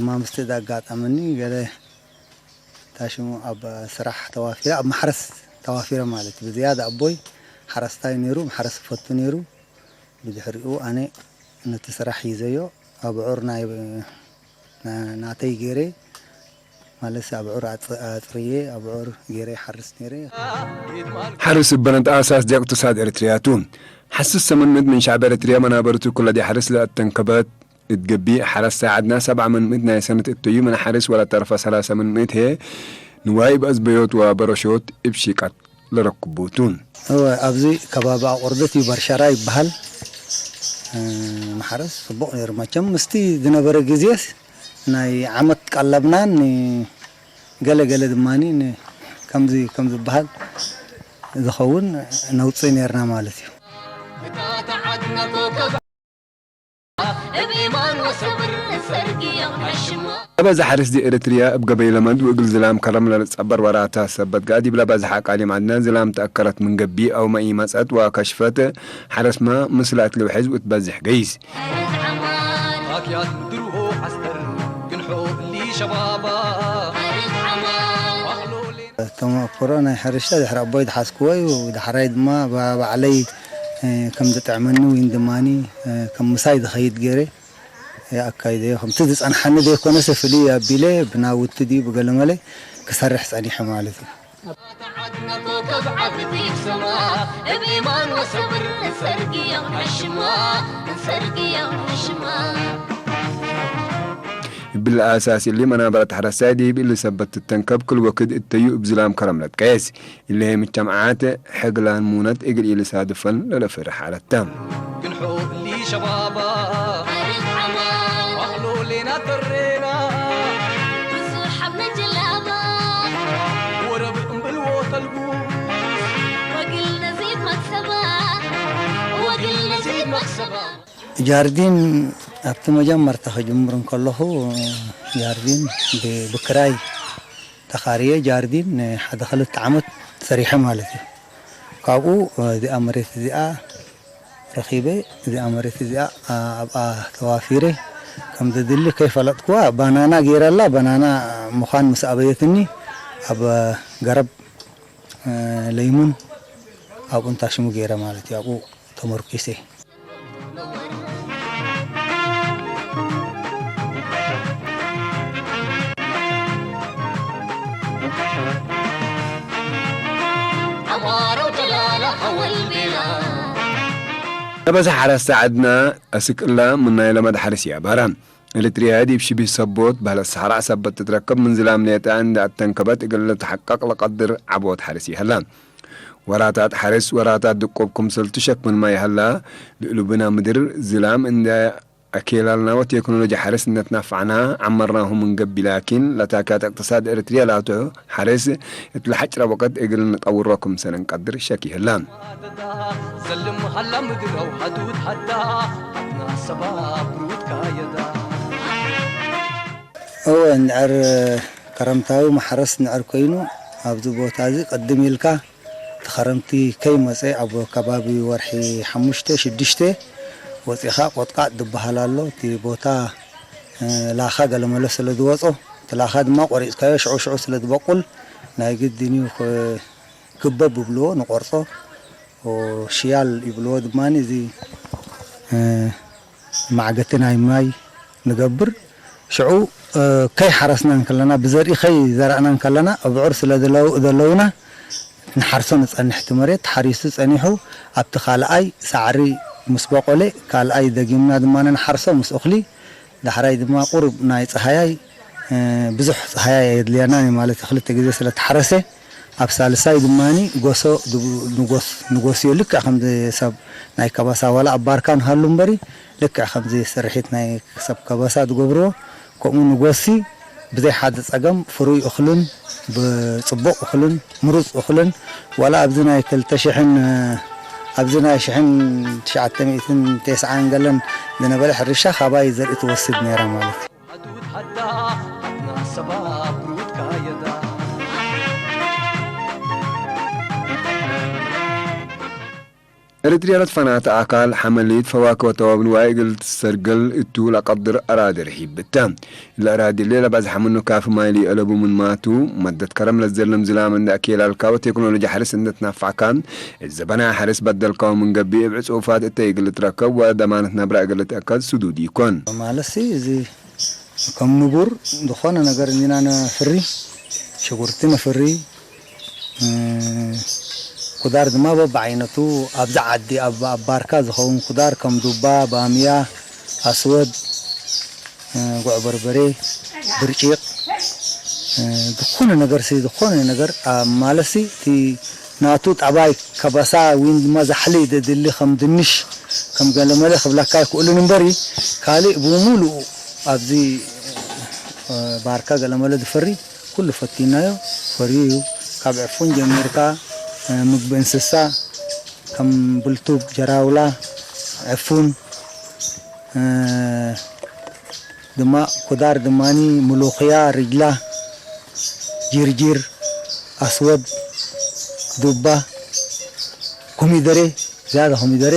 ማምስቲ ዳጋጠመኒ ገለ ታሽሙ ኣብ ስራሕ ተዋፊረ፣ ኣብ ማሕረስ ተዋፊረ ማለት እዩ። ብዝያዳ ኣቦይ ሓረስታይ ነይሩ፣ ማሕረስ ይፈቱ ነይሩ። ብድሕሪኡ ኣነ ነቲ ስራሕ ሒዘዮ፣ ኣብዑር ናይ፣ ና-፣ ናተይ ገይረ፣ ማለት ኣብዑር ኣጽ-፣ ኣጽርየ፣ ኣብዑር ገይረ ይሓርስ ነይረ። ሓርስ እበነት ኣሳስ ዲያቅቶሳት ኤርትርያቱ ሓስስ ሰመንምት ምን ሻዕብ ኤርትርያ መናበርቱ ኩለዲ ሓርስ ለኣተንከበት እትገቢ ሓረስታይ ዓድና ሰብዓ መንምት ናይ ሰነት እተዩ ምን ሓርስ ወላ ተርፈ ሰላሳ መንምት ሄ ንዋይ በዝበዮት ወበረሾት እብ ሺቃት ለረክቡቱ። እወ፣ ኣብዚ ከባቢ ኣቑርደት እዩ፣ በርሸራ ይበሃል። እ፣ ማሕረስ ጽቡቕ ነይሩ። መቸም ምስቲ ዝነበረ ግዜስ ናይ ዓመት ቀለብናን ን-፣ ገለ ገለ ድማኒ ን-፣ ከምዚ ከም ዝበሃል ዝኸውን ነውፅእ ነይርና ማለት እዩ። እብ ኢማን ወሰብር ሰርግዮም ሕሽማ። ለበዝሐ ሓርስ ዲ ኤረትርያ እብ ገበይ ለመድ ወእግል ዝላም ከረም ለልጸበር ወራታ ሰበት ጋድ ይብለ በዝሐ ቃሊም ዐድነ ዝላም ተአከረት ምን ገቢ አውመ ኢመጸት ወከሽፈት ሐረስማ ምስላ እት ልውሕዝ ወእትበዝሕ ገይስ። ፋክያት ምድርሆ ዐስተር ግንሖ እሊ ሸባባ። ተመክሮ ናይ ሕርሻ ድሕሪ ኣቦይ ዝሓዝክዎ እዩ። ዳሕራይ ድማ ባ-፣ ባዕለይ፣ እ፣ ከም ዝጥዕመኒ ወይን ድማኒ፣ እ፣ ከም ምሳይ ዝኸይድ ገይረ የኣካይደዮ። ከምቲ ዝጸንሓኒ ዘይኮነስ ፍልይ ኣቢለ ብናውቲ ድዩ ብገለመለ ክሰርሕ ጸኒሐ ማለት እዩ። እብል ኣሳስ እሊ መናበረት ሐረስታይ ዲብ እሊ ሰበት ትተንከብ ክል ወክድ እተዩ እብ ዝላም ከረም ለትቀየስ። እሊ ምጅተምዓት ሕግላን ሙነት እግል ኢልሳድፈን ለለፍርሕ ሐረተ። ግንሖ እሊ ሸባባ ኣኽሎ ሌና ተሬና ብዙሕ ኣብ ነጀላባ ወረብ እምብል ወተልጉ ወግል ነዚድ መክሰባ ወግል ነዚድ መክሰባ። ጃርዲን ኣብቲ መጀመርታ ክጅምር እንከለኹ ጃርዲን ብ-፣ ብክራይ ተኻርየ ጃርዲን ንሓደ ክልተ ዓመት ሰሪሐ ማለት እዩ። ካብኡ እዚኣ መሬት እዚኣ ረኺበ፣ እዚኣ መሬት እዚኣ ኣብኣ ተዋፊረ ከም ዘድሊ ከይፈለጥኩዋ ባናና ገይረላ፣ ባናና ምዃን ምስ ኣበየትኒ ኣብ ገረብ ለይሙን ኣብኡ እንታሽሙ ገይረ ማለት እዩ። ኣብኡ ተመርኲሰ። ነበዘ ሓረስተ ዓድና ኣስቅላ ምናይ ለመድ ሓርስ ያባራ። ኤርትርያ ዲብ ሽቢህ ሰቦት በህለት ሰሕራእ ሰበት ትትረከብ ምን ዝላም ሌጠ እንደ ኣተንከበት እግል ልትሐቀቅ ለቀድር ዓቦት ሓርስ ይሀላ። ወራታት ሓርስ ወራታት ድቆብ ክምሰል ትሸክምን ማይ ሀላ። ልእሉብና ምድር ዝላም እንደ ኣኬላልና ወቴክኖሎጂ ሓርስ እነትናፋዕና ዓመርናሁ ምን ገቢ ላኪን ለታካት እቅትሳድ ኤርትርያ ላቱ ሓርስ እት ለሐጭረ ወቅት እግል ንጠውሮ ክምሰል እንቀድር ሸክ ይህላ። ዘልም ሃላ ምድረው ሃዱት ሃዳ ኣትና ሰባ ብሩት ካየዳ። እወ፣ እንድዕር ከረምታዊ ማሕረስ እንድዕር ኮይኑ ኣብዚ ቦታ እዚ ቅድም ኢልካ እቲ ከረምቲ ከይመጸ ኣብ ከባቢ ወርሒ ሓሙሽተ ሽዱሽተ ወጺኻ ቆጥቃጥ ዝበሃል ኣሎ። እቲ ቦታ፣ እ፣ ላኻ ገለመለ ስለ ዝወጾ፣ እቲ ላኻ ድማ ቆሪጽካዮ ሽዑ ሽዑ ስለ ዝበቁል ናይ ግድን እዩ ክ-፣ ክበብ ይብልዎ፣ ንቆርጾ፣ ኦ፣ ሽያል ይብልዎ ድማ እዚ፣ እ፣ ማዕገቲ ናይ ማይ ንገብር። ሽዑ፣ እ፣ ከይሓረስና እንከለና፣ ብዘርኢ ከይዘራእና እንከለና፣ ኣብዑር ስለ ዘለው-፣ ዘለውና፣ ንሓርሶ ንጸንሕ። እቲ መሬት ተሓሪሱ ጸኒሑ፣ ኣብቲ ካልኣይ ሳዕሪ ምስ በቆለ፣ ካልኣይ ደጊምና ድማ ንሓርሶ ምስ እኽሊ፣ ዳሕራይ ድማ ቁሩብ ናይ ጸሃያይ፣ እ፣ ብዙሕ ጸሃያይ ኣየድልየናን እዩ ማለት እዩ። ክልተ ግዜ ስለ ተሓረሰ፣ ኣብ ሳልሳይ ድማኒ ጎሶ ድብ-፣ ንጎስ-፣ ንጎስዮ ልክዕ ከምዚ ሰብ ናይ ከበሳ ዋላ ኣብ ባርካ ንሃሉ እምበሪ፣ ልክዕ ከምዚ ስርሒት ናይ ሰብ ከበሳ ዝገብርዎ፣ ከምኡ ንጎሲ ብዘይ ሓደ ጸገም ፍሩይ እኽልን ብጽቡቕ እኽልን ምሩጽ እኽልን ዋላ ኣብዚ ናይ ክልተ ሽሕን፣ ኣብዚ ናይ ሽሕን ትሽዓተ ሚእትን ተስዓን ገለን ዝነበረ ሕርሻ ካባይ ዘርኢ ትወስድ ነይራ ማለት እዩ። ኤርትርያ ለትፈናተ ኣካል ሓመሊት ፈዋክህ ወተዋብ ንዋይ እግል ትሰርግል እቱ ለቀድር ኣራዲ ርሒብ ብተ። ለኣራዲ ሌላ ባዝሓ ምኑ ካፍ ማይሊ የዕለቡ ምን ማቱ መደት ከረም ለዘለም ዝላም እንደ ኣኬላልካ ወቴክኖሎጂ ሓርስ እንደ ትናፋዕካ። እዘ በናይ ሓርስ በደልካው ምን ገቢ እብ ዕጹፋት እተ እግል ትረከብ ወደማነት ናብራ እግል ትእከል ስዱድ ይኮን። ማለትሲ እዚ ከም ንቡር ዝኾነ ነገር እንዲና ነፍሪ፣ ሽጉርቲ ነፍሪ፣ እ፣ ኩዳር ድማ በብዓይነቱ ኣብዚ ዓዲ ኣብ፣ ኣብ ባርካ ዝኸውን ኩዳር ከም ዱባ፣ ባምያ፣ ኣስወድ፣ እ፣ ጉዕ በርበሬ፣ ብርጪቕ፣ እ፣ ዝኾነ ነገርሲ፣ ዝኾነ ነገር ኣብ ማለትሲ እቲ ናቱ ጠባይ ከበሳ ወይን ድማ ዛሕሊ ደድሊ ከም ድንሽ ከም ገለመለ ክብለካ ይክእሉን እምበሪ ካልእ ብምሉኡ ኣብዚ፣ እ፣ ባርካ ገለመለ ዝፈሪ ኩሉ ፈቲናዮ ፈርዩ እዩ። ካብ ዕፉን ጀሚርካ፣ እ፣ ምግቢ እንስሳ ከም ብልቱግ፣ ጀራውላ፣ ዕፉን፣ እ፣ ድማ ኩዳር ድማኒ፣ ምሉኽያ፣ ርጅላ፣ ጅርጅር፣ ኣስወድ፣ ዱባ፣ ኮሚደሬ፣ ዝያዳ ኮሚደሬ፣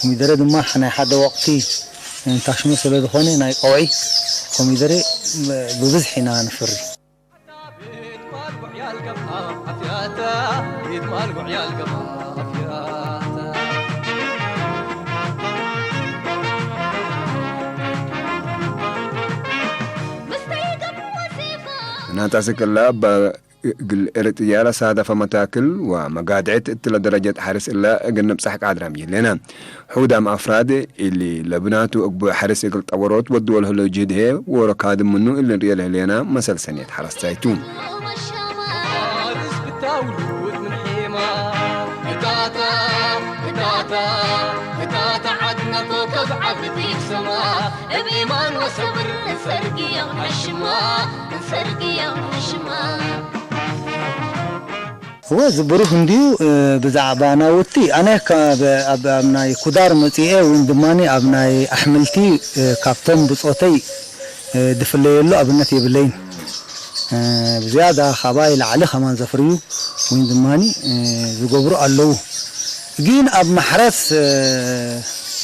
ኮሚደሬ ድማ ናይ ሓደ ወቕቲ እንታሽሙ ስለ ዝኾነ ናይ ቀውዒ ኮሚደሬ ብብዝሒ ኢና ንፍሪ። ናታ ስቅላ እግል ኤርጥያ ለሳደፈ መታክል ወመጋድዕት እትለ ደረጀት ሐርስ እለ እግል ንብጻሕ ቃድራም ይሌና። ሑዳም አፍራድ እሊ ለብናቱ እግቡዕ ሐርስ እግል ጠወሮት ወድወል ህሎ ጅህድ ሄ ወሮ ካድም ምኑ እሊ ንርየ ለህሌና መሰል ሰኔት ሐረስታይቱ። እብ ኢማን ወሰብር እንሰርግዮ ሕሽማ፣ እንሰርግዮ ሕሽማ። እወ፣ እዚ ብሩህ እንድዩ። እ፣ ብዛዕባ ናውቲ፣ ኣነ ካብ፣ ኣብ፣ ኣብ ናይ ኩዳር መጺኤ እውን ድማኒ ኣብ ናይ ኣሕምልቲ፣ እ፣ ካብቶም ብጾተይ፣ እ፣ ድፍለየሉ ኣብነት የብለይን። እ፣ ብዝያዳ ካባይ ላዕሊ ከማን ዘፍርዩ እውን ድማኒ፣ እ፣ ዝገብሩ ኣለዉ። ግን ኣብ ማሕረስ፣ እ፣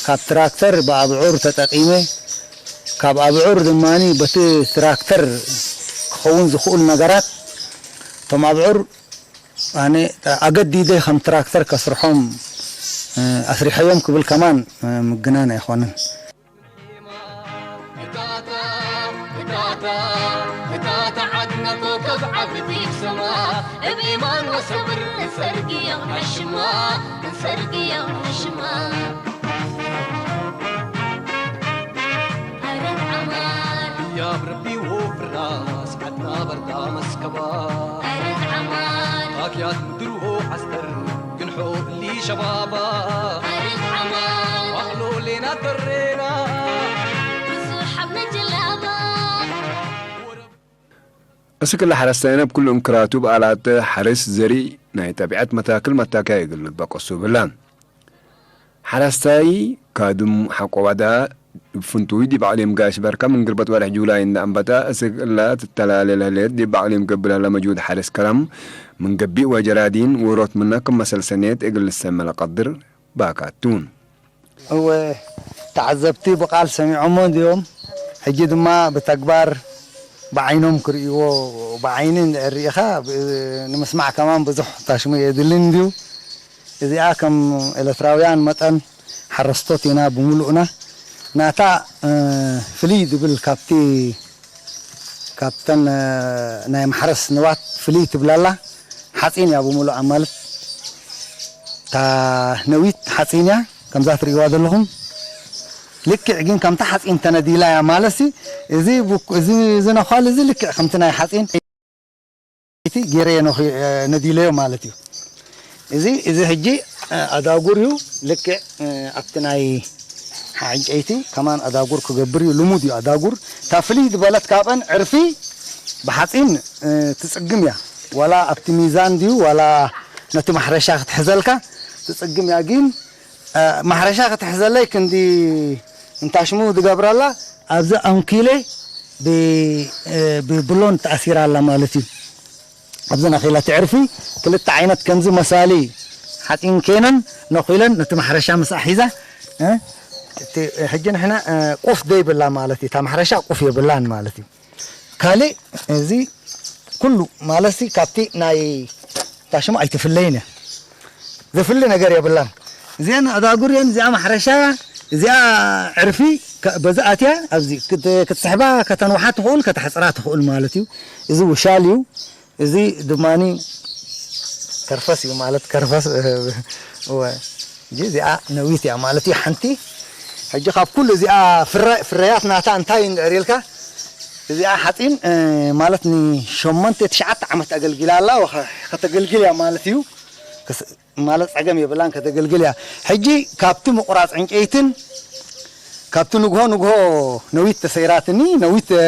ካብ ትራክተር ብኣብዑር ተጠቂመ፣ ካብ ኣብዑር ድማኒ በቲ ትራክተር ክኸውን ዝኽእሉ ነገራት፣ እቶም ኣብዑር ኣነ ኣገዲደ ከም ትራክተር ከስርሖም፣ እ፣ ኣስሪሐዮም ክብል ከማን፣ እ፣ ምግናን ኣይኾነን። እታታ ዓድና ኮከብ ዓቢ ዲብ ሰማ፣ እብ ኢማን ወሰብር እንሰርግዮ ሕሽማ፣ እንሰርግዮ ሕሽማ። ኣረድ ዓማር ህያብ ረቢ ወፍራስ ዓድና በርዳ መስከባ። ኣረድ ዓማር ታክያት ምድርዎ ዓስተር ግንሖ እሊ ሸባባ። ኣረድ ዓማር ዋዕሎ ሌና ተሬና ብዙሕ ኣብ ነጀላባ። እስክላ ሓረስታይ ነብ ኩሉ እንክራቱ በኣላት ሓርስ ዘርኢ ናይ ጠቢዐት መታክል መታከያ ይግልበ ቀሱ ብላ። ሓረስታይ ካድም ሓቆባዳ ፍንቱይ ዲብ ዕሌም ጋሽ በርካ ምን ግርበት ወርሕ ጁላይ እንዳ ኣንበታ እስክላ ትተላለ ለህሌት ዲብ ዕሌም ገብላላ መጅሁድ ሓርስ ከራም ምን ገቢእ ወጀራዲን ውሮት ምና ክም መሰል ሰኔት እግል ንሰመለ ቀድር ባካቱ። እወ፣ ተዓዘብቲ ብቓል ሰሚዖሞ እንድዮም። ሕጂ ድማ ብተግባር ብዓይኖም ክርእይዎ፣ ብዓይኒ እንድሕር ርኢኻ፣ ብ-፣ ንምስማዕ ከማን ብዙሕ ታሽሙ የድልን እንድዩ። እዚኣ ከም ኤለትራውያን መጠን ሓረስቶት ኢና ብምሉእና። ናታ፣ እ፣ ፍልይ ዝብል ካብቲ ካብተን፣ እ፣ ናይ ማሕረስ ንዋት ፍልይ ትብላላ ሓፂን እያ ብምሉኣ፣ ማለት እታ ነዊት ሓፂን እያ ከምዛ ትርእይዋ ዘለኹም። ልክዕ ግን ከምታ ሓፂን ተነዲላ እያ ማለትሲ፣ እዚ ቡክ-፣ እዚ፣ እዚ ነዃል እዚ ልክዕ ከምቲ ናይ ሓፂን እቲ ገይረዮ ነኺ-፣ እ፣ ነዲለዮ ማለት እዩ። እዚ፣ እዚ ሕጂ፣ እ፣ ኣዳጉር እዩ። ልክዕ፣ እ፣ ኣብቲ ናይ ሓ-፣ ዕንጨይቲ ከማን ኣዳጉር ክገብር እዩ። ልሙድ እዩ ኣዳጉር። እታ ፍልይ ዝበለት ካብአን ዕርፊ ብሓፂን፣ እ፣ ትፅግም እያ። ዋላ ኣብቲ ሚዛን ድዩ፣ ዋላ ነቲ ማሕረሻ ክትሕዘልካ ትፅግም እያ። ግን፣ እ፣ ማሕረሻ ክትሕዘለይ ክንዲ እንታሽሙ ዝገብረላ ኣብዚ ኣንኪለ ብ-፣ እ፣ ብብሎን ተኣሲራ ኣላ ማለት እዩ። ኣብዚ ናኺላ ትዕርፊ ክልተ ዓይነት ከምዚ መሳሊ ዓፂን ከይነን ነኺለን ነቲ ማሕረሻ ምስኣ ሒዛ፣ እ፣ እቲ ሕጂ ንሕና፣ እ፣ ቁፍ ዘይብላ ማለት እዩ። እታ ማሕረሻ ቁፍ የብላን ማለት እዩ። ካልእ እዚ ኩሉ ማለት ሲ ካብቲ ናይ ታሽሙ ኣይትፍለይን እያ። ዘፍሊ ነገር የብላን። እዚአን ኣዳጉር እየን፣ እዚኣ ማሕረሻ እያ፣ እዚኣ ዕርፊ ከ-፣ በዚ ኣትያ ኣብዚ ክት-፣ ክትስሕባ ከተንውሓ ትኽእል፣ ከተሕፅራ ትኽእል ማለት እዩ። እዚ ውሻል እዩ። እዚ ድማኒ ከርፈስ እዩ ማለት ከርፈስ፣ እወ። እንጂ እዚኣ ነዊት እያ ማለት እዩ። ሓንቲ ሕጂ ካብ ኩሉ እዚኣ ፍረ-፣ ፍረያት ናታ እንታይ እዩ እንድዕር ኢልካ፣ እዚኣ ሓፂን፣ እ፣ ማለት ንሸሞንተ ትሽዓተ ዓመት ኣገልጊላ ኣላ፣ ወኸ-፣ ከተገልግል እያ ማለት እዩ። ክስ-፣ ማለት ጸገም የብላን፣ ከተገልግል እያ። ሕጂ ካብቲ ምቑራጽ ዕንጨይትን ካብቲ ንግሆ ንግሆ ነዊት ተሰይራትኒ፣ ነዊት፣ እ፣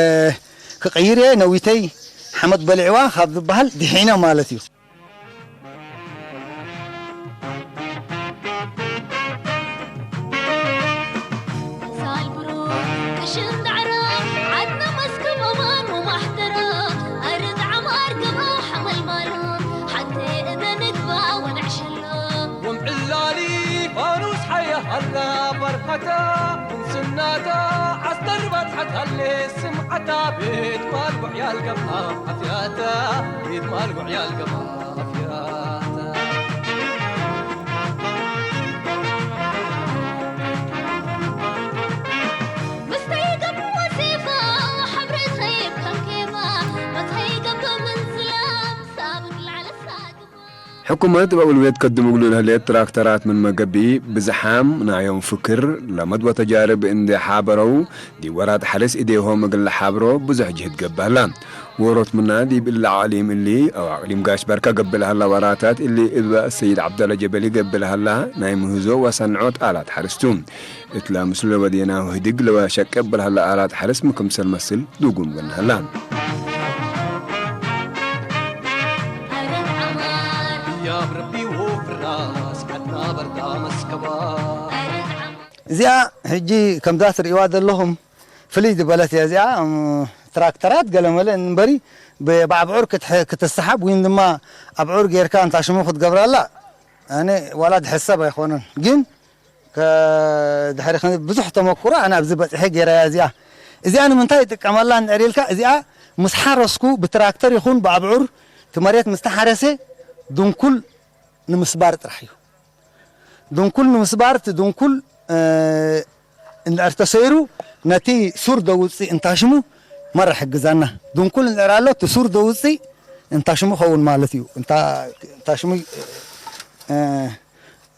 ክቕይር እየ፣ ነዊተይ ሓመድ በሊዕዋ ካብ ዝበሃል ድሒነ ማለት እዩ። ሳልብሮ ቀሽን ዳዕሮ ዓድና መስከብ ኦማን ወማሕደሮ ኣርድ ዓማር ገባ ሓመልማሎ ሓንቲ እደ ንግባ ወንዕሸሎ ወምዕላሊ ፋኑስ ሓያሃላ ባርካታ ምንስናታ ዓስተር ባጽሓት ሃሌ ስምዓታ ቤት ማል ውዕያል ገባ ኣፍያታ ቤት ማል ውዕያል ገባ ኣፍያታ ሕኩመት በውልቤት ከድምግሉ ለህሌት ትራክተራት ምን መገቢ ብዝሓም ናዮም ፍክር ለመድወ ተጃርብ እንደ ሓበረው ዲወራት ሓርስ ኢዴሆም እግል ሓብሮ ብዙሕ ጅህድ ገባህላ። ወሮት ምና ዲብ እሊ ዓሊም እሊ፣ ኣው ዓሊም ጋሽ በርካ ገብል ሃላ ወራታት እሊ እበ ሰይድ ዓብደላ ጀበሊ ገብል ሃላ ናይ ምህዞ ወሰንዖት ኣላት ሓርስቱ። እትላ ምስሉ ለወዴና ህድግ ለወ ሸቀብል ሃላ ኣላት ሓርስ ምክምሰል መስል ዱጉም ገን ሃላ። ያብ ረቢ ወፍራስ ዓድና በርታ መስከባ። እዚኣ ሕጂ ከምዛ ትርእይዋ ዘለኹም ፍልይ ዝበለት እያ እዚኣ። እም፣ ትራክተራት ገለመለ እንበሪ ብ-፣ ብኣብዑር ክትሕ-፣ ክትስሓብ ወይም ድማ ኣብዑር ጌርካ እንታ ሽሙ ክትገብራላ ኣነ ዋላ ዝሕሰብ ኣይኮነን። ግን ከ-፣ ድሕሪ ከ-፣ ብዙሕ ተመኩሮ ኣነ ኣብዚ በፂሐ ጌራያ እዚኣ። እዚኣ ንምንታይ ይጥቀመላ እንድሕር ኢልካ እዚኣ ምስ ሓረስኩ ብትራክተር ይኹን ብኣብዑር እቲ መሬት ምስ ተሓረሰ ድንኩል ንምስባር ጥራሕ እዩ። ድንኩል ንምስባር እቲ ድንኩል፣ እ፣ እንድሕር ተሰይሩ ነቲ ሱር ደውፅእ እንታሽሙ መራ ሕግዛና። ድንኩል እንድሕር ኣሎ እቲ ሱር ደውፅእ እንታሽሙ ኸውን ማለት እዩ። እንታ-፣ እንታሽሙ፣ እ፣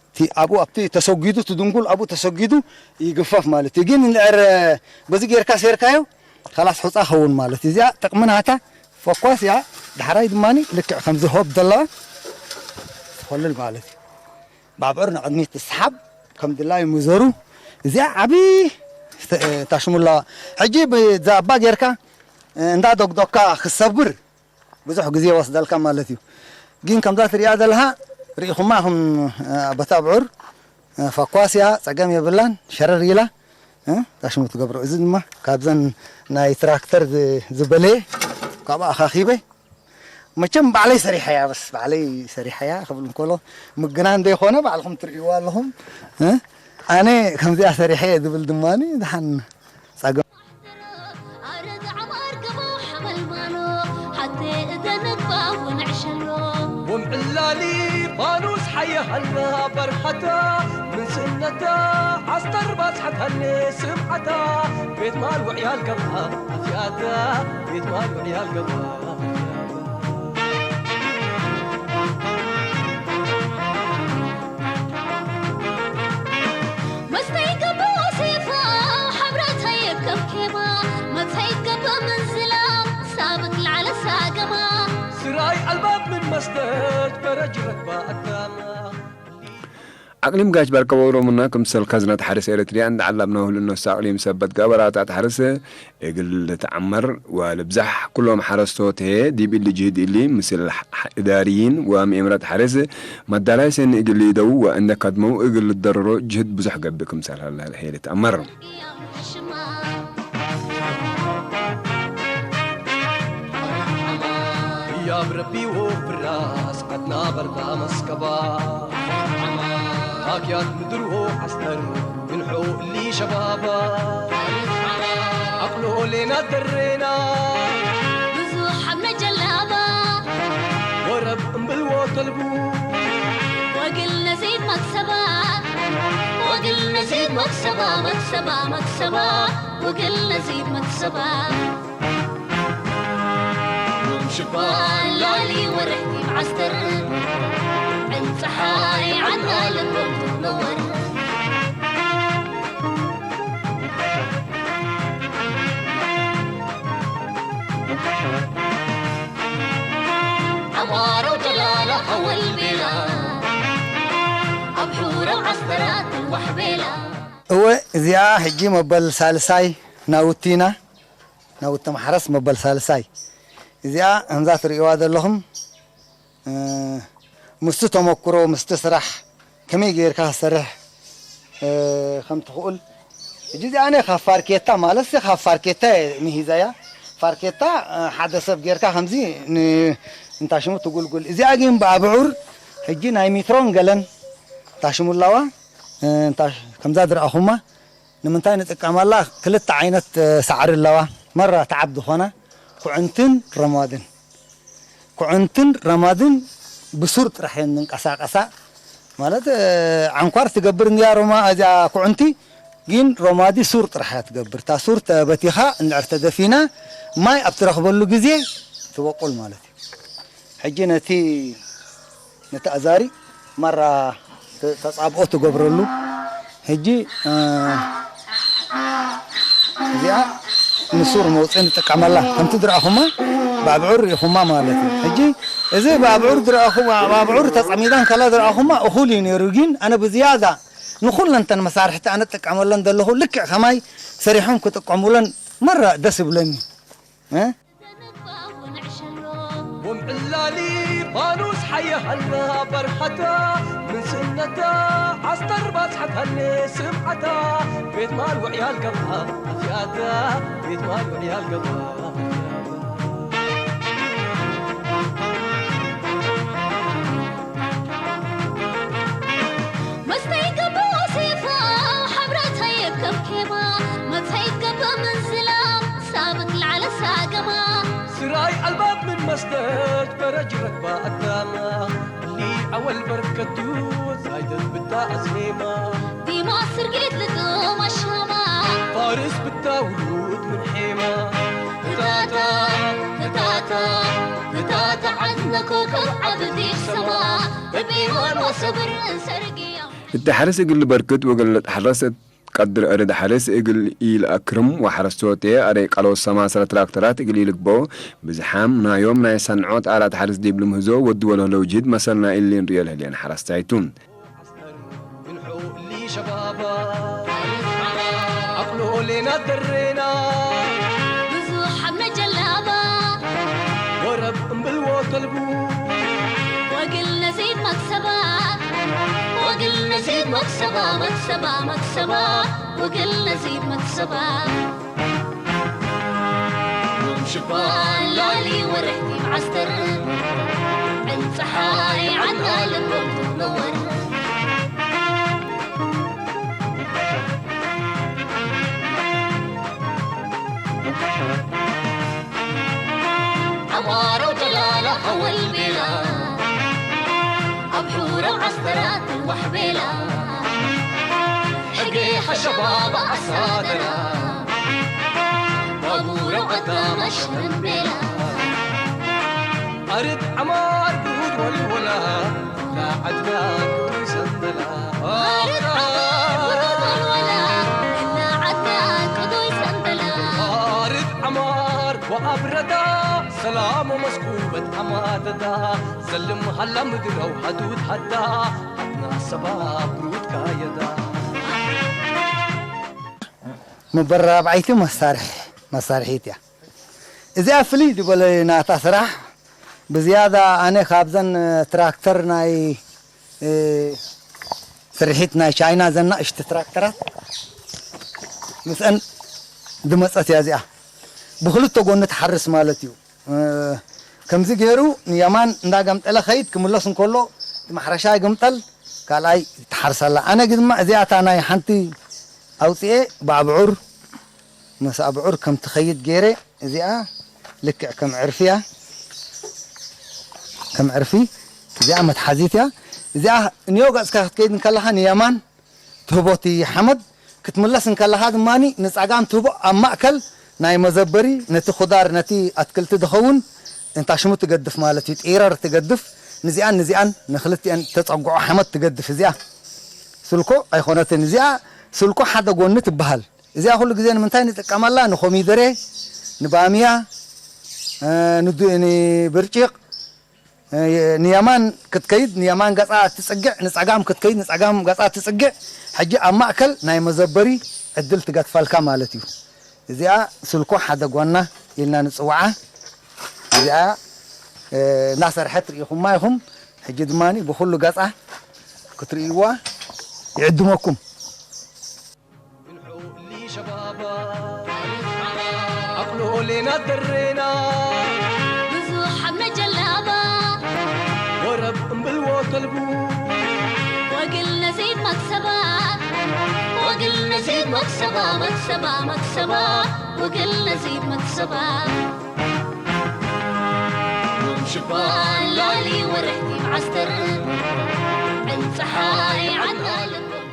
እቲ ኣብኡ ኣብቲ ተሰጊዱ እቲ ድንኩል ኣብኡ ተሰጊዱ ይግፈፍ ማለት እዩ። ግን እንድሕር በዚ ጌርካ ሰይርካዮ ካላስ ሑፃ ኸውን ማለት እዩ። እዚኣ ጥቕሚ ናታ ፈኳስ እያ። ዳሕራይ ድማ ልክዕ ከምዚ ሆብ ዘለዋ ትኸልል ማለት እዩ። ብኣብዑር ንቕድሚት ትስሓብ ከም ድላዩ ምዘሩ እዚኣ ዓብዪ ተ-፣ ታሽሙ ኣለዋ። ሕጂ ብዛ ኣባ ጌርካ እንዳ ዶግዶግካ ክሰብር ብዙሕ ግዜ ይወስደልካ ማለት እዩ። ግን ከምዛ ትሪኣ ዘለኻ ርኢኹማ ኹም በታ ኣብዑር ፈኳስ እያ፣ ጸገም የብላን፣ ሸረር ኢላ ታሽሙ ትገብሮ። እዚ ድማ ካብዘን ናይ ትራክተር ዝ-፣ ዝበለየ ካብኣ ኣኻኺበ መቸም ባዕለይ ሰሪሐያ፣ በስ ባዕለይ ሰሪሐያ ክብል እንከሎ ምግና እንደ ይኾነ ባዕልኹም ትርእይዋ ኣለኹም። እ? ኣነ ከምዚኣ ሰሪሐ እየ ዝብል ድማ ድሓን ጸገም። ኣረ ዛዕባ ኣርገቦ ሓመልማሎ፣ ሓቴ እተ ንግባ ወንዕሸሎ። ወምዕላሊ ፋኑስ ሓየሃልና በርሃታ፣ ምንስነታ ዓስተር ባጽሓታኒ ስምዓታ፣ ቤት ማል ውዕያል ገብኣ ኣፍያታ፣ ቤት ማል ውዕያል ገብኣ ኣፍያታ። መስተይ ገብእ ወሲፋ፣ ሕብረተይ ከብኬባ፣ መተይ ገብእ ምንዝላ፣ ሳብት ላዕለ ሳገማ። ስራይ ኣልባብ ምን መስተጅ፣ በረጅ ረግባ ኣዳማ። ኣቅሊም ጋሽ ባርከ ወውሮምና ክምሰል ካዝናት ሓርስ ኤረትርያ እንዳ ዓላምና ሁሉ እነሱ ኣቅሊም ሰበት ገበራታት ሓርስ እግል ልትዓመር ወልብዛሕ ኩሎም ሓረስቶት ሄ ዲብ እሊ ጅህድ እሊ ምስል ሕ-፣ ሕ-፣ እዳርይን ወምኤምረት ሓርስ መዳላይ ሰኒ እግል ይደው ወእንደ ከድመው እግል ልደረሮ ጅህድ ብዙሕ ገብእ ክምሰል ሀለ ሄ ልትኣመር። ያብ ረቢ ወፍራስ ዓድና በርታ መስከባ። ኣክያት ምድርዎ ዓስተር ግንሖ እሊ ሸባባ ኣቅሎ ሌና ደሬና ብዙሕ ኣብ ነጀላባ ወረብ እምብልዎ ተልቡ ወግል ነዚድ መክሰባ ወግል ነዚድ መክሰባ መክሰባ መክሰባ ወግል ነዚድ መክሰባ ሎም ሽባን ላሊ ወርሕቲ ዓስተር ዕንፀሓይ ዓድና ልቦም ትነወር ዓማሮ ጀላላ ሃወል ቤላ ኣብ ሑረው ዓስተራት ዋሕቤላ እወ እዚኣ ሕጂ መበል ሳልሳይ ናውቲ ኢና። ናውቲ ማሕረስ መበል ሳልሳይ እዚኣ ከምዛ ትርእይዋ ዘለኹም ምስቲ ተመክሮ ምስቲ ስራሕ ከመይ ጌርካ ክሰርሕ ከም ትኽእል ሕጂ እዚኣ ነ ካብ ፋርኬታ ማለት ካብ ፋርኬታ ሚሂዛያ ፋርኬታ ሓደ ሰብ ጌርካ ከምዚ እንታሽሙ ትጉልጉል እዚኣ ግን ብኣብዑር ሕጂ ናይ ሚትሮን ገለን ታሽሙ ኣለዋ ከምዛ ዝረኣኹማ ንምንታይ ንጥቀመላ ክልተ ዓይነት ሳዕሪ ኣለዋ መራ ተዓብ ዝኾና ኩዕንትን ረማድን ኩዕንትን ረማድን ብሱር ጥራሕ እየን ዝንቀሳቀሳ ማለት ዓንኳር ትገብር እንዲያ ሮማ እዚያ ኩዕንቲ ግን ሮማዲ ሱር ጥራሕ እያ ትገብር እታ ሱር ተበቲኻ እንድዕር ተደፊና ማይ ኣብ ትረኽበሉ ግዜ ትበቁል ማለት እዩ ሕጂ ነቲ ነቲ ኣዛሪ ማራ ተጻብኦ ትገብረሉ ሕጂ እዚኣ ንሱር መውፅኢ ንጥቀመላ ከምቲ ዝረኣኹማ ብኣብዑር ርኢኹማ ማለት እዩ ሕጂ እዚ ብኣብዑር ዝረኣኹማ ብኣብዑር ተፀሚዳ እንከላ ዝረኣኹማ እኹል እዩ ነይሩ ግን ኣነ ብዝያዳ ንኩለንተን መሳርሕቲ ኣነ ጥቀመለን ዘለኹ ልክዕ ከማይ ሰሪሖም ክጥቀሙለን መራ ደስ ይብለኒ ወምዕላሊ ፋኑስ ሓየሃልና በርሃታ ምንስነታ ዓስተር ባጽሓታኒ ስምዓታ ቤት ማል ውዕያል ገብራ ኣፍያታ ቤት ማል ውዕያል ገብራ መስተይ ገባ ወሴፋ ሓብረተይ ከብኬባ መተይ ገባ ምንዝላ ሳብት ላዕለ ሳገማ ስራይ ኣልባብ ምን መስደድ በረጅ ረግባ ኣዳማ እሊ ኣወል በርከቱ ዛይደት ብታ ኣስኔማ ዲማ ስርጌት ልጥም ኣሻማ ፋርስ ብታ ውሉድ ምን ሔማ እታታ እታታ እታታ ዓድና ኮከብ ዓብዲ ሰማ እቢዋን ወሰብር እንሰርግያ እታ ሓረስ እግል በርክት ወገለጥ ሓረሰት ቀድር ዕርድ ሓረስ እግል ኢል ኣክርም ወሓረስቶቴ ኣደይ ቃሎ ሰማሰረ ትራክተራት እግል ኢልግቦ ብዝሓም ናዮም ናይ ሰንዖት ኣራት ሓረስ ዲብል ምህዞ ወዲ ወለህለው ጅህድ መሰልና ኢሊን ርዮ ልህልየን ሓረስታይቱ። ብዙሕ ኣብ ነጀላባ ወረብ እምብልዎ ተልቡ ወግል ነዚድ መክሰባ ወግል ነዚድ መክሰባ መክሰባ መክሰባ ወግል ነዚድ መክሰባ ሎም ሽባን ላሊ ወርሕቲ ዓስተር ዕንፀሓይ ዓድና ልቦም ትነወር ዓማሮ ጀላላ ሓወል ቤላ ኣብ ሑረው ዓስተራት ዋሕቤላ ሕጌ ሓሸባባ ኣሳደራ ባቡረው ኣዳማሽ ተንቤላ ኣርድ ዓማር ብሩድ ወልወላ ላዓድና ቅዱይ ሰንበላ ኣርድ ዓማር ብሩድ ወልወላ ላዓድና ቅዱይ ሰንበላ ኣርድ ዓማር ወኣብረዳ ሰላም ወመስኩበት ዓማደዳ ዘልም ሃላ ምድረው ሃዱድ ሃዳ ዓድና ሰባ ብሩድ ካየዳ መበራብዓይቲ መሳርሒ መሳርሒት እያ። እዚኣ ፍልይ ዝበለ ናታ ስራሕ ብዝያዳ ኣነ ካብዘን ትራክተር ናይ ስርሒት ናይ ቻይና ዘናእሽቲ ትራክተራት ምስአን ዝመፀት እያ እዚኣ ብክልተ ጎኒ ትሓርስ ማለት እዩ። ከምዚ ገይሩ ንየማን እንዳገምጠለ ኸይድ ክምለስ እንከሎ ማሕረሻ ይግምጠል ካልኣይ ትሓርስ ኣላ። ኣነ ግድማ እዚኣ እታ ናይ ሓንቲ ኣውፅኤ ብኣብዑር፣ ምስ ኣብዑር ከም ትኸይድ ገይረ፣ እዚኣ ልክዕ ከም ዕርፊ እያ። ከም ዕርፊ እዚኣ መትሓዚት እያ። እዚኣ ንዮ ገጽካ ክትከይድ እንከለኻ ንየማን ትህቦ እቲ ሓመድ፣ ክትምለስ እንከለኻ ድማ ንጸጋም ትህቦ። ኣብ ማእከል ናይ መዘበሪ ነቲ ኹዳር፣ ነቲ ኣትክልቲ ዝኸውን እንታሽሙ ትገድፍ ማለት እዩ። ጢረር ትገድፍ። ንዚኣን ንዚኣን ንኽልቲኣን ተጸግዖ ሓመድ ትገድፍ። እዚኣ ስልኮ ኣይኾነትን። እዚኣ ስልኮ ሓደ ጎኒ ትበሃል። እዚኣ ኩሉ ግዜ ንምንታይ ንጥቀመላ? ንኮሚደሬ፣ ንባምያ፣ እ፣ ንዱ-፣ ንብርጭቕ፣ እ፣ ንየማን ክትከይድ ንየማን ገጻ ትጽግዕ፣ ንጸጋም ክትከይድ ንጸጋም ገጻ ትጽግዕ። ሕጂ ኣብ ማእከል ናይ መዘበሪ ዕድል ትገድፈልካ ማለት እዩ። እዚኣ ስልኮ ሓደ ጓና ኢልና ንጽውዓ። እዚኣ፣ እ፣ እናሰርሐት ርኢኹማ ኢኹም። ሕጂ ድማ ብኹሉ ገጻ ክትርእይዋ ይዕድመኩም። ብንዑ እሊ ሸባባ፣ ኣቕልዑ ሌና ደሬና። ብዙሕ ሓምለ ጀላባ። ወረብ እምብልዎ ከልቡ። ወግል ነዚድ መክሰባ። ወግል ነዚድ መክሰባ፣ መክሰባ፣ መክሰባ። ወግል ነዚድ መክሰባ። ዮም ሽባን ላሊ ወርሕቲ ብዓስተር። ዕንፀሓይ ዓድና ልቦም።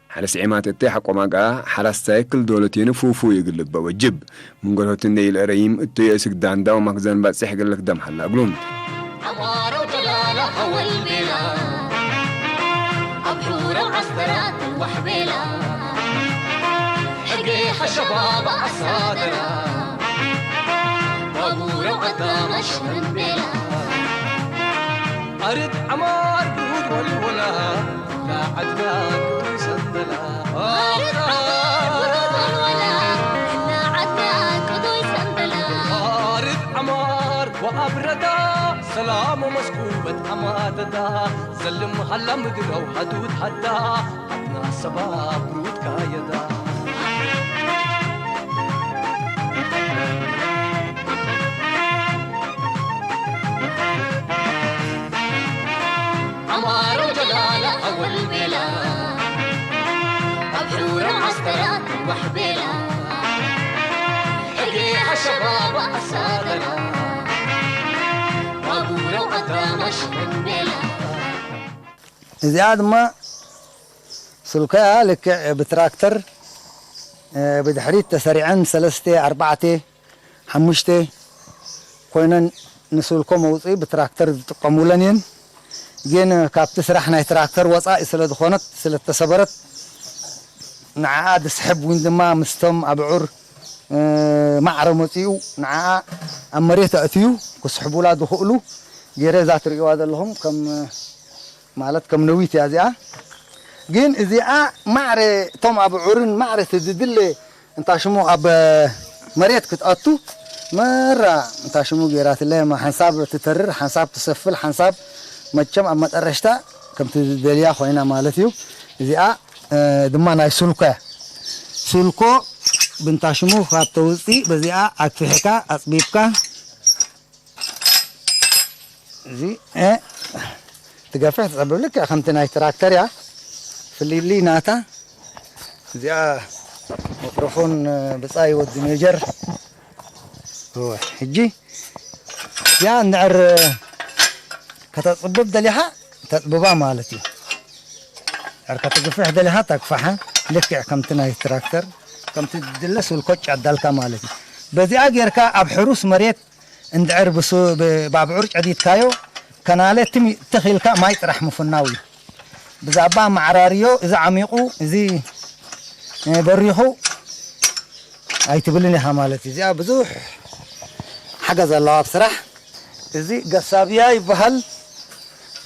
ሓለስ ዒማት እተይ ሓቆ ማጋ ሓላስታይ ክል ዶሎቴን ፉፉ ይግልበ ወጅብ። ምንገርሆትን ደይል ረይም እተይ እስግ ዳንዳው ማክዘን ባጽሕ ገለክ ደም ሓላ እግሉን። ዓማሮ ጀላላ ሓወል ቤላ፣ ኣብ ሑሮ ዓስተራት ዋሕ ቤላ፣ ሕጌ ሓሸባባ ኣሳደራ፣ ባቡሮ ኣዳማሽ መንቤላ። ኣርድ ዓማር ብሩድ ወልወላ፣ ላዓድና ቅዱይ ሰንበላ። ኣርድ ዓማር ብሩድ ወልወላ፣ ላዓድና ቅዱይ ሰንበላ። ኣርድ ዓማር ወኣብረዳ፣ ሰላም ወመስኩበት ዓማደዳ፣ ዘልም ሃላ ምድረው ሃዱድ ሃዳ፣ ዓድና ሰባ ብሩድ ካየዳ። ዓማሮ ጀላላ ኣወል ቤላ፣ ኣብ ሑሮ ዓስተራት ዋሕ ቤላ፣ ሕጌ ሓሸባባ ኣሳደራ፣ ባቡሮ ኣዳማሽ መንቤላ። እዚኣ ድማ ስልኮያ ልክዕ ብትራክተር፣ እ፣ ብድሕሪት ተሰሪዐን ሰለስተ፣ ኣርባዕተ፣ ሓሙሽተ ኮይነን ንስልኮ መውፅኢ ብትራክተር ዝጥቀሙለን እየን። ግን ካብቲ ስራሕ ናይ ትራክተር ወፃኢ ስለ ዝኾነት፣ ስለ እተሰበረት፣ ንዓኣ ዝስሕብ እውን ድማ ምስቶም ኣብዑር፣ እ፣ ማዕረ መፂኡ ንዓኣ ኣብ መሬት ኣእትዩ ክስሕቡላ ዝኽእሉ ገይረ እዛ ትርእይዋ ዘለኹም ከም ማለት ከም ነዊት እያ እዚኣ። ግን እዚኣ ማዕረ እቶም ኣብዑርን ማዕረ እቲ ዝድለ እንታ ሽሙ ኣብ መሬት ክትኣቱ መራ እንታ ሽሙ ገይራትለ፣ ሓንሳብ ትተርር፣ ሓንሳብ ትሰፍል፣ ሓንሳብ መቸም ኣብ መጠረሽታ ከምቲ ዝደልያ ኮይና ማለት እዩ። እዚኣ፣ እ፣ ድማ ናይ ሱልኮ እያ። ሱልኮ ብንታ ሽሙ ካብ ተውፅእ በዚኣ ኣግፊሕካ ኣፅቢብካ እዚ፣ እ፣ ትገፍሕ ትጸብብ ልክዕ ከምቲ ናይ ትራክተር እያ። ፍልልይ ናታ እዚኣ ሚክሮፎን፣ እ፣ ብጻይ ወዲ ሜጀር። እወ፣ ሕጂ እዚኣ እንድዕር ከተጽብብ ደሊኻ ተጽብባ ማለት እዩ። ድሕር ከተግፍሕ ደሊኻ ተግፍሓ ልክዕ ከምቲ ናይ ትራክተር፣ ከምቲ ዝድለ ስልኮጭ ኣዳልካ ማለት እዩ። በዚኣ ጌርካ ኣብ ሕሩስ መሬት እንድዕር ብሱ-፣ ብ-፣ ብኣብዑር ጨዲድካዮ፣ ከናለ ትም-፣ ትኽ ኢልካ ማይ ጥራሕ ምፍናው እዩ። ብዛዕባ ማዕራርዮ፣ እዚ ዓሚቑ፣ እዚ፣ እ፣ በሪኹ ኣይትብልን ኢኻ ማለት እዩ። እዚኣ ብዙሕ ሓገዝ ኣለዋ ኣብ ስራሕ። እዚ ገሳብያ ይበሃል።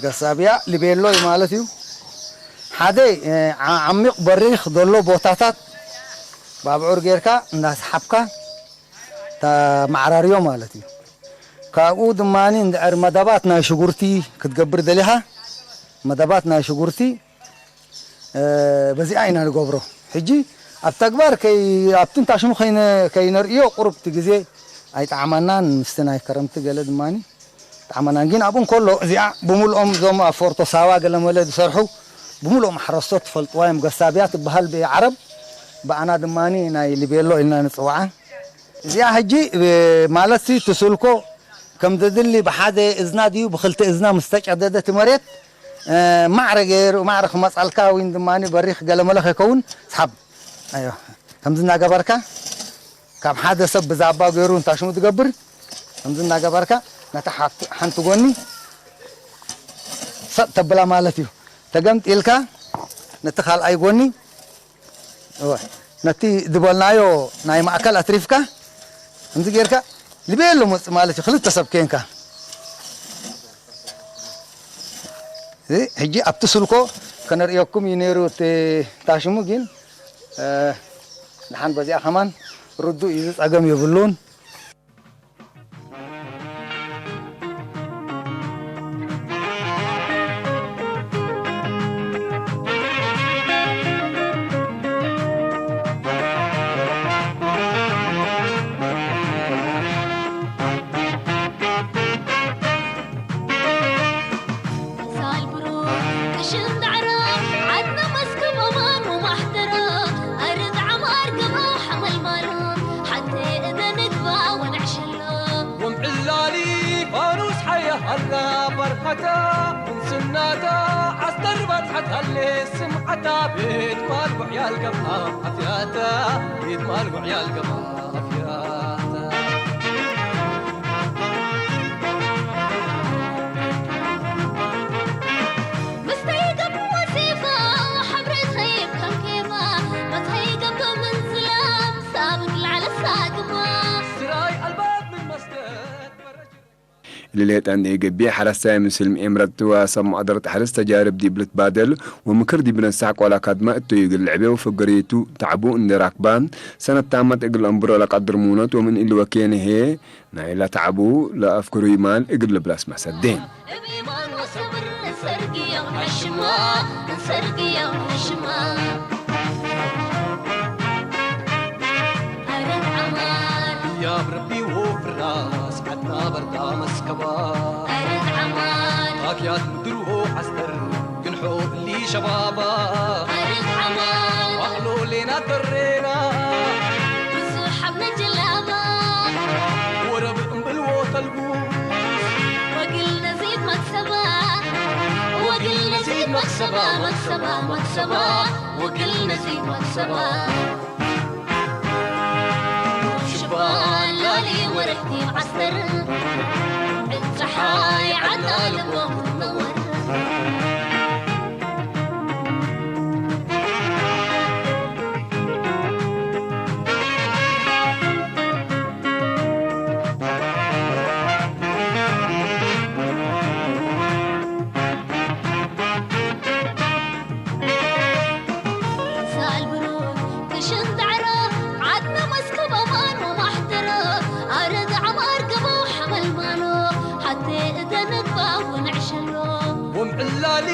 ገሳብያ ሊቤሎ እዩ ማለት እዩ። ሓደ፣ እ፣ ዓ-፣ ዓሚቕ በሪኽ ዘሎ ቦታታት ብኣብዑር ጌርካ እንዳሰሓብካ፣ ተማዕራርዮ ማለት እዩ። ካብኡ ድማ እንድዕር መደባት ናይ ሽጉርቲ ክትገብር ደሊኻ፣ መደባት ናይ ሽጉርቲ፣ እ፣ በዚኣ ኢና ንገብሮ። ሕጂ ኣብ ተግባር ከይ-፣ ኣብቲ እንታሽሙ ከይነ-፣ ከይነርእዮ ቁሩብ እቲ ግዜ ኣይጠዓመናን፣ ምስቲ ናይ ከረምቲ ገለ ድማ ጣዕመናን ግን ኣብኡ እንከሎ እዚኣ ብምልኦም እዞም ኣብ ፎርቶ ሳዋ ገለመለ ዝሰርሑ ብምልኦም ሓረስቶት ትፈልጥዋ እዮም። ገሳብያ ትበሃል ብዓረብ፣ ብኣና ድማ ናይ ሊቤሎ ኢልና ንፅውዓ። እዚኣ ሕጂ ብ-፣ ማለት ሲ ትስልኮ ከም ዘድሊ ብሓደ እዝና ድዩ ብክልተ እዝና ምስ ተጨደደ እቲ መሬት፣ እ፣ ማዕረ ገይሩ፣ ማዕረ ክመጻልካ ወይ ድማ በሪኽ ገለመለ ከይከውን ስሓብ። ኣዮ፣ ከምዚ እናገበርካ ካብ ሓደ ሰብ ብዛባ ገይሩ እንታሽሙ ትገብር፣ ከምዚ እናገበርካ ነታ ሓት-፣ ሓንቲ ጎኒ ሰጥ ተብላ ማለት እዩ። ተገምጢልካ ነቲ ካልኣይ ጎኒ፣ እወ፣ ነቲ ዝበልናዮ ናይ ማእከል ኣትሪፍካ፣ ከምዚ ጌርካ ልቤሎ መጽእ ማለት እዩ። ክልተ ሰብ ኬንካ። እዚ ሕጂ ኣብቲ ስልኮ ከነርእየኩም እዩ ነይሩ እቲ ታሽሙ፣ ግን፣ እ፣ ደሓን በዚኣ ከማን ርዱእ እዩ፣ እዚ ጸገም የብሉን። ሳልብሮ፣ ቅሽን ዳዕሮ፣ ዓድና መስከብ ኦማን ወማሕደሮ፣ ኣርድ ዓማር ገቦ ሓመልማሎ፣ ሓንቲ እደ ንግባ ወንዕሸሎ። ወምዕላሊ ፋኑስ ሓየሃላ በርኸታ፣ ምንስናታ ዓስተር ባጽሓት ሃሌ ስምዓታ፣ ቤት ማል ጉዕያል ገባ ኣፍያታ፣ ቤት ማል ጉዕያል ገባ ኣፍያታ። ልሌጣን ዲገቢ ሓረስታይ ምስል ምኤምረት ትዋ ሰብ ማዕደር ተሕርስ ተጃርብ ዲብልት ባደል ወምክር ዲብነሳሕ ቆላ ካድማ እቶ ይግል ዕቤው ፍገሬቱ ታዕቡ እንደራክባ ሰነት ታመት እግል ኣንብሮ ለቃድር ሙኖት ወምን ኢል ወኬን ሄ ናይላ ታዕቡ ለኣፍክሩ ይማል እግል ልብላስ ማሰዴ። እብ ኢማን ወሰብር እንሰርግዮ ሕሽማ፣ እንሰርግዮ ሕሽማ። ኣረድ ዓማር። ያብ ረቢ ወፍራስ ዓድና በርዳ መስከባ። ኣረድ ዓማር። ኣፍያት ምድርዎ ዓስተር ግንሖ እሊ ሸባባ። ኣረድ ዓማር። ማእሎ ሌና ተሬና። ብዙሕ ኣብ ነጀላባ። ወረብ እምብልዎ ተልቡ። ወግል ነዚብ መክሰባ። ወግል ነዚብ መክሰባ፣ መክሰባ፣ መክሰባ። ወግል ነዚብ መክሰባ። ሽባ ላሊ ወረሕቲ ዓስተር። ዕፀሓይ ዓድና ልቦም ትነወር። ሳልብሮ ክሽን ዳዕሮ ዓድና መስከብ ኣማን ወማሕደሮ ኣረድ ዓማር ገቦ ሓመልማሎ ሓቴ እደ ንግባ ወንዕሸሎ። ወምዕላሊ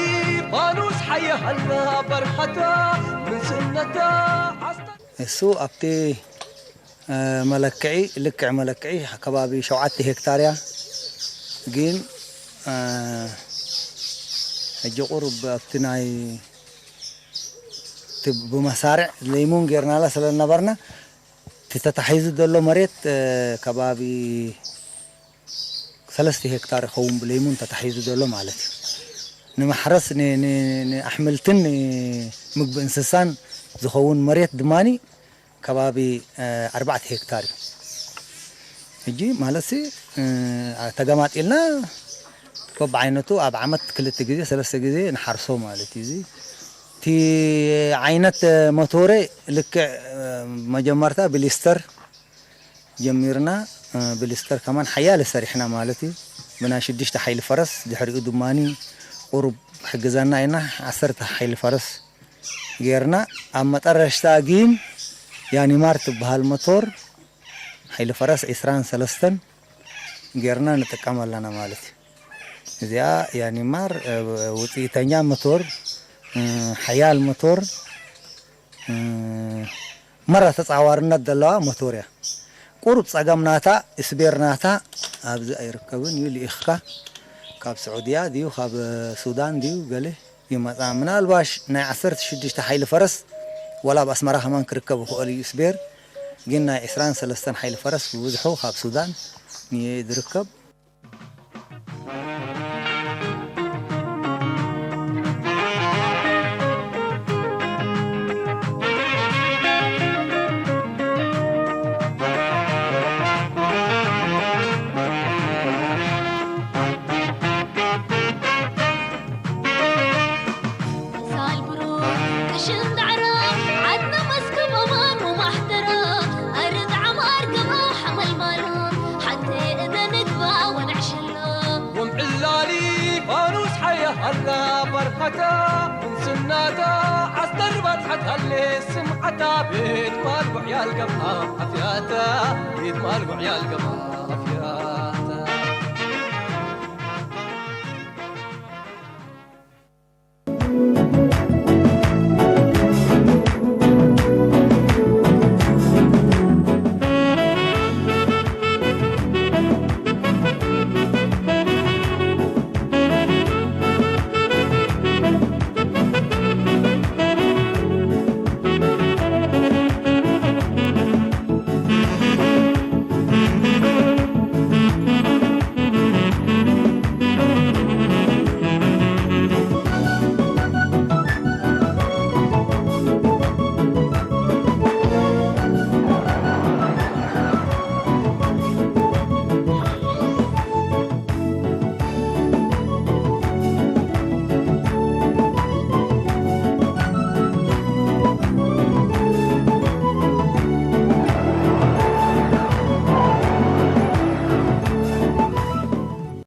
ፋኑስ ሓየሃላ በርኸታ ምንስነታ ዓስታ እሱ ኣብቲ፣ እ፣ መለክዒ፣ ልክዕ መለክዒ ከባቢ ሸውዓተ ሄክታር እያ። ግን፣ እ፣ ሕጂ ቁሩብ ኣብቲ ናይ፣ እቲ ብመሳርዕ ለይሙን ጌርናላ ስለ ዝነበርና፣ እቲ ተታሒዙ ዘሎ መሬት፣ እ፣ ከባቢ ሰለስተ ሄክታር ይኸውን ብለይሙን ተታሒዙ ዘሎ ማለት እዩ። ንማሕረስ፣ ን-፣ ን-፣ ንኣሕምልትን ንምግቢ እንስሳን ዝኸውን መሬት ድማኒ ከባቢ፣ እ፣ ኣርባዕተ ሄክታር እዩ። ሕጂ ማለትሲ፣ እ፣ ተገማጢልና በብዓይነቱ ኣብ ዓመት ክልተ ግዜ፣ ሰለስተ ግዜ ንሓርሶ ማለት እዩ። እዚ እቲ ዓይነት መቶረ ልክዕ፣ እ፣ መጀመርታ ብሊስተር ጀሚርና፣ እ፣ ብሊስተር ከማን ሓያለ ሰሪሕና ማለት እዩ። ብናይ ሽዱሽተ ሓይሊ ፈረስ፣ ድሕሪኡ ድማኒ ቁሩብ ክሕግዘና ኢና፣ ዓሰርተ ሓይሊ ፈረስ ጌርና። ኣብ መጠረሽታ ግን ያኒማር ትበሃል መቶር ሓይሊ ፈረስ ዒስራን ሰለስተን ጌርና ንጥቀም ኣለና ማለት እዩ። እዚኣ ያኒማር፣ እ፣ ውፅኢተኛ መቶር፣ እ፣ ሓያል መቶር፣ እ፣ መራ ተጻዋርነት ዘለዋ መቶር እያ። ቁሩብ ጸገም ናታ፣ ስፔር ናታ ኣብዚ ኣይርከብን እዩ፣ ልኢኽካ ካብ ስዑድያ ድዩ ካብ ሱዳን ድዩ ገለ ይመጻ። ምናልባሽ ናይ ዓሰርተ ሽዱሽተ ሓይሊ ፈረስ ወላ ኣብ ኣስመራ ከማን ክርከብ ይኽእል እዩ ስቤር፣ ግን ናይ ዕስራን ሰለስተን ሓይሊ ፈረስ ብብዝሑ ካብ ሱዳን እዩ ዝርከብ። ሳልብሮ ቀሽን ዳዕሮ ዓድና መስከብ ኦማን ወማሕደሮ ኣርድ ዓማር ገባ ሓመልማሎ ሓንቲ እደ ንግባ ወንዕሽሎ ወምዕላሊ ፋኑስ ሓያሃላ በርኸታ እንስናታ ዓስተር ባጽሓታለ ስምዓታ ቤት ማል ጉዕያል ገባ ኣፍያታ ቤት ማል ጉዕያል ገባ ኣፍያ